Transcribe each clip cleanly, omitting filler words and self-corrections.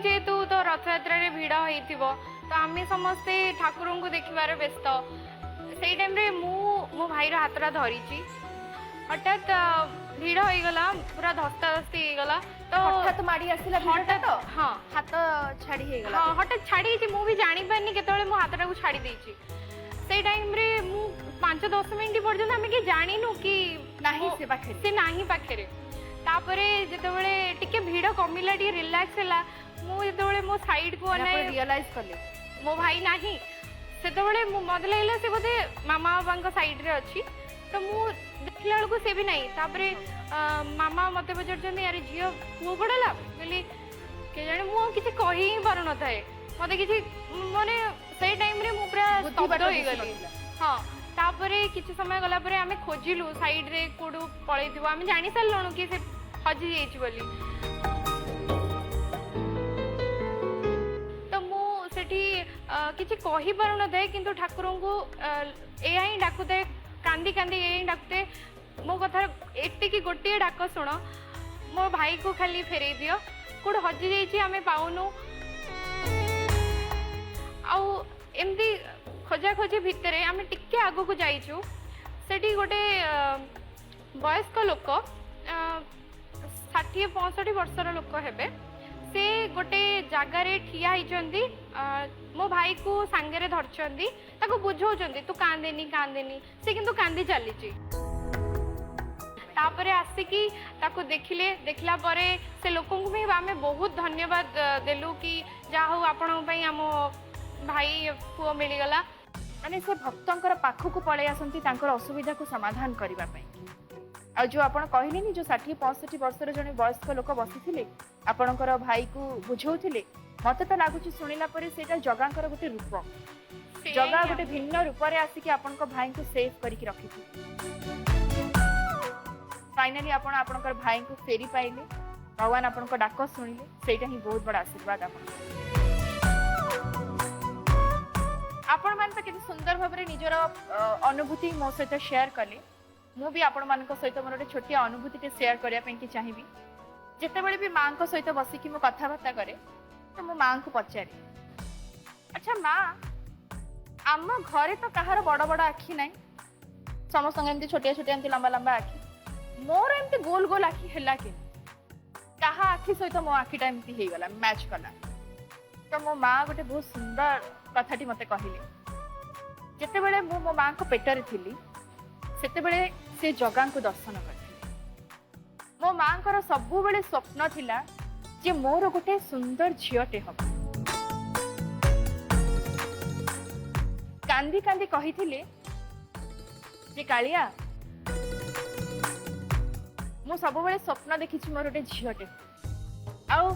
ଯେହେତୁ ତ ରଥଯାତ୍ରାରେ ଭିଡ଼ ହେଇଥିବ, ତ ଆମେ ସମସ୍ତେ ଠାକୁରଙ୍କୁ ଦେଖିବାରେ ବ୍ୟସ୍ତ। ସେଇ ଟାଇମ୍ରେ ମୁଁ ମୋ ଭାଇର ହାତଟା ଧରିଛି, ହଠାତ୍ ଭିଡ଼ ହେଇଗଲା, ପୁରା ଧସ୍ତାଧସ୍ତି ହେଇଗଲା। ତ ହଠାତ୍ ମାଡ଼ି ଆସିଲା ଭିଡ଼ଟା ତ? ହଁ। ହାତ ଛାଡ଼ି ହେଇଗଲା? ହଁ, ହଠାତ୍ ଛାଡ଼ି ହେଇଛି। ମୁଁ ବି ଜାଣିପାରିନି କେତେବେଳେ ମୁଁ ହାତଟାକୁ ଛାଡ଼ି ଦେଇଛି। ସେଇ ଟାଇମ୍ରେ ମୁଁ 5-10 ମିନିଟ୍ ପର୍ଯ୍ୟନ୍ତ ଆମେ କେହି ଜାଣିନୁ କି ନାହିଁ ସେ ପାଖରେ। ସେ ନାହିଁ ପାଖରେ। ତାପରେ ଯେତେବେଳେ ଟିକେ ଭିଡ଼ କମିଲା, ଟିକେ ରିଲାକ୍ସ ହେଲା, ମୁଁ ଯେତେବେଳେ ମୋ ସାଇଡ୍କୁ ଅନାଏ, ରିଅଲାଇଜ କଲେ ମୋ ଭାଇ ନାହିଁ। ସେତେବେଳେ ମୁଁ ମତେ ଲାଗିଲା ସେ ବୋଧେ ମାମା ବାବାଙ୍କ ସାଇଡ୍ରେ ଅଛି। ତ ମୁଁ ଦେଖିଲା ବେଳକୁ ସେ ବି ନାହିଁ। ତାପରେ ମାମା ମତେ ପଚାରୁଛନ୍ତି, ଆରେ ଝିଅ, ପୁଅ କୁଆଡ଼େ ଗଲା? କହିଲି କେଜାଣି। ମୁଁ ଆଉ କିଛି କହି ହିଁ ପାରୁନଥାଏ। ମତେ କିଛି ମାନେ ସେଇ ଟାଇମ୍ରେ ମୁଁ ପୁରା ବୁଦ୍ଧି ସ୍ତବ୍ଧ ବାଟ ହେଇଗଲି। ଦିଶୁନଥିଲା। ହଁ, ତାପରେ କିଛି ସମୟ ଗଲା ପରେ ଆମେ ଖୋଜିଲୁ ସାଇଡ୍ରେ, କୋଉଠୁ ପଳେଇଥିବ। ଆମେ ଜାଣି ସାରିଲୁଣୁ କି ସେ ହଜି ଯାଇଛି ବୋଲି। ତ ମୁଁ ସେଠି କିଛି କହିପାରୁନଥାଏ, କିନ୍ତୁ ଠାକୁରଙ୍କୁ ଏଇଆ ହିଁ ଡାକୁଥାଏ, କାନ୍ଦି କାନ୍ଦି ଏଇଆ ହିଁ ଡାକୁଥାଏ, ମୋ କଥା ଏତିକି ଗୋଟିଏ ଡାକ ଶୁଣ, ମୋ ଭାଇକୁ ଖାଲି ଫେରେଇ ଦିଅ, କୋଉଠି ହଜି ଯାଇଛି, ଆମେ ପାଉନୁ। ଆଉ ଏମିତି ଖୋଜାଖୋଜି ଭିତରେ ଆମେ ଟିକେ ଆଗକୁ ଯାଇଛୁ, ସେଠି ଗୋଟେ ବୟସ୍କ ଲୋକ, 60-65 ବର୍ଷର ଲୋକ ହେବେ, ସେ ଗୋଟେ ଜାଗାରେ ଠିଆ ହେଇଛନ୍ତି, ମୋ ଭାଇକୁ ସାଙ୍ଗରେ ଧରିଛନ୍ତି, ତାକୁ ବୁଝାଉଛନ୍ତି, ତୁ କାନ୍ଦେନି, କାନ୍ଦେନି। ସେ କିନ୍ତୁ କାନ୍ଦି ଚାଲିଛି। ତାପରେ ଆସିକି ତାକୁ ଦେଖିଲେ। ଦେଖିଲା ପରେ ସେ ଲୋକଙ୍କୁ ବି ଆମେ ବହୁତ ଧନ୍ୟବାଦ ଦେଲୁ କି ଯାହା ହଉ, ଆପଣଙ୍କ ପାଇଁ ଆମ ଭାଇ ପୁଅ ମିଳିଗଲା। ମାନେ ସେ ଭକ୍ତଙ୍କର ପାଖକୁ ପଳେଇ ଆସନ୍ତି ତାଙ୍କର ଅସୁବିଧାକୁ ସମାଧାନ କରିବା ପାଇଁ। ଆଉ ଯୋଉ ଆପଣ କହିଲେନି, ଯୋଉ 60-65 ବର୍ଷର ଜଣେ ବୟସ୍କ ଲୋକ ବସିଥିଲେ, ଆପଣଙ୍କର ଭାଇକୁ ବୁଝଉଥିଲେ, ମତେ ତ ଲାଗୁଛି ଶୁଣିଲା ପରେ ସେଇଟା ଜଗାଙ୍କର ଗୋଟେ ରୂପ। ଜଗା ଗୋଟେ ଭିନ୍ନ ରୂପରେ ଆସିକି ଆପଣଙ୍କ ଭାଇଙ୍କୁ ସେଭ୍ କରିକି ରଖିଥିଲେ। ଫାଇନାଲି ଆପଣ ଆପଣଙ୍କର ଭାଇଙ୍କୁ ଫେରି ପାଇଲେ, ଭଗବାନ ଆପଣଙ୍କ ଡାକ ଶୁଣିଲେ, ସେଇଟା ହିଁ ବହୁତ ବଡ଼ ଆଶୀର୍ବାଦ ଆପଣଙ୍କର। ଆପଣମାନେ ତ କେତେ ସୁନ୍ଦର ଭାବରେ ନିଜର ଅନୁଭୂତି ମୋ ସହିତ ସେୟାର କଲେ। ମୁଁ ବି ଆପଣମାନଙ୍କ ସହିତ ମୋର ଗୋଟେ ଛୋଟିଆ ଅନୁଭୂତିଟେ ସେୟାର କରିବା ପାଇଁ କି ଚାହିଁବି। ଯେତେବେଳେ ବି ମାଙ୍କ ସହିତ ବସିକି ମୁଁ କଥାବାର୍ତ୍ତା କରେ, ତ ମୁଁ ମାଙ୍କୁ ପଚାରେ, ଆଚ୍ଛା ମା, ଆମ ଘରେ ତ କାହାର ବଡ଼ ବଡ଼ ଆଖି ନାହିଁ, ସମସ୍ତଙ୍କ ଏମିତି ଛୋଟିଆ ଛୋଟିଆ, ଏମିତି ଲମ୍ବା ଲମ୍ବା ଆଖି, ମୋର ଏମିତି ଗୋଲ ଗୋଲ ଆଖି ହେଲା କେମିତି? କାହା ଆଖି ସହିତ ମୋ ଆଖିଟା ଏମିତି ହେଇଗଲା, ମ୍ୟାଚ୍ କଲା? ତ ମୋ ମା ଗୋଟେ ବହୁତ ସୁନ୍ଦର କଥାଟି ମତେ କହିଲେ। ଯେତେବେଳେ ମୁଁ ମୋ ମାଙ୍କ ପେଟରେ ଥିଲି, ସେତେବେଳେ ସେ ଜଗାଙ୍କୁ ଦର୍ଶନ କରିଥିଲେ। ମୋ ମାଙ୍କର ସବୁବେଳେ ସ୍ୱପ୍ନ ଥିଲା ଯେ ମୋର ଗୋଟେ ସୁନ୍ଦର ଝିଅଟେ ହବ। କାନ୍ଦି କାନ୍ଦି କହିଥିଲେ ଯେ କାଳିଆ, ମୁଁ ସବୁବେଳେ ସ୍ୱପ୍ନ ଦେଖିଛି ମୋର ଗୋଟେ ଝିଅଟେ, ଆଉ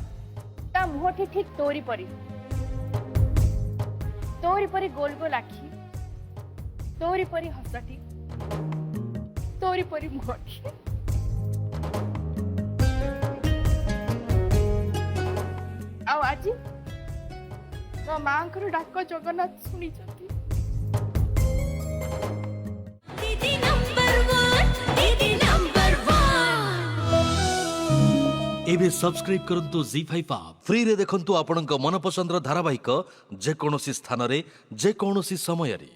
ତା ମୁହଁଟି ଠିକ ତୋରି ପରି, ତୋରି ପରି ଗୋଲ ଗୋଲ ଆଖି, ତୋରି ପରି ହସଟି, ତୋରି ପରି ମୁହଁଟି। ଆଉ ଆଜି ମୋ ମାଙ୍କର ଡାକ ଜଗନ୍ନାଥ ଶୁଣିଛନ୍ତି। ଦିଦି ନମ୍ବର 1, ଦିଦି ନମ୍ବର 1। ଏବେ ସବସ୍କ୍ରାଇବ୍ କରନ୍ତୁ ଜି5 ଆପ୍, ଫ୍ରିରେ ଦେଖନ୍ତୁ ଆପଣଙ୍କ ମନପସନ୍ଦର ଧାରାବାହିକ ଯେକୌଣସି ସ୍ଥାନରେ, ଯେକୌଣସି ସମୟରେ।